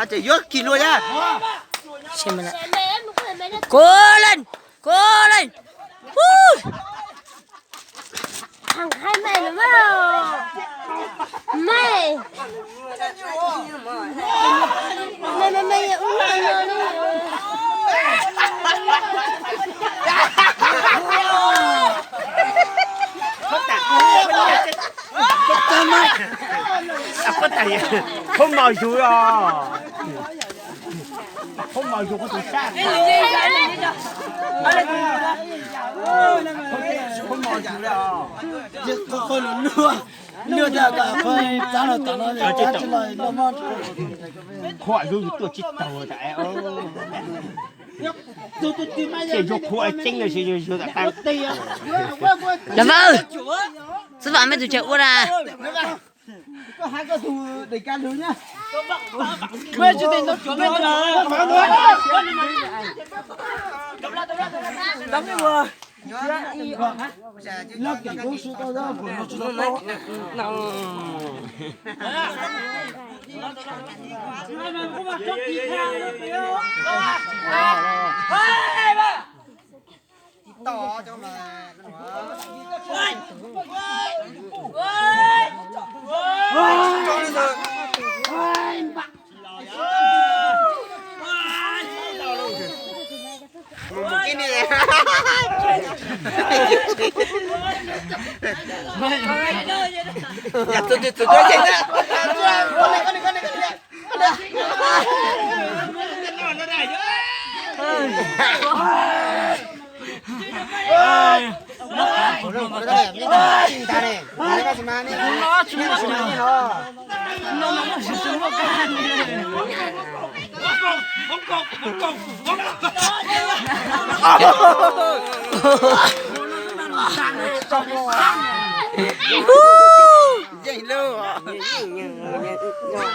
Ces yuav kis lua ya. Kov leej, kov leej. Thằng hai mày nữa mà. Mày. Mày, mày, mày út mày mày đi. Khuv mos yug os. Khuv mos yug koj tus sab. Khuv mos yug os. Qhov qhov lus luag, luag tias kom qhov txav los tom no, tsis los no. Qhuav yug yug tuaj tsis taug tas. Ces yug qhuav tseeb no ces yug yug tam tas. Cov Vawj, xub vam mej tus tseg ua na. Yeej lub.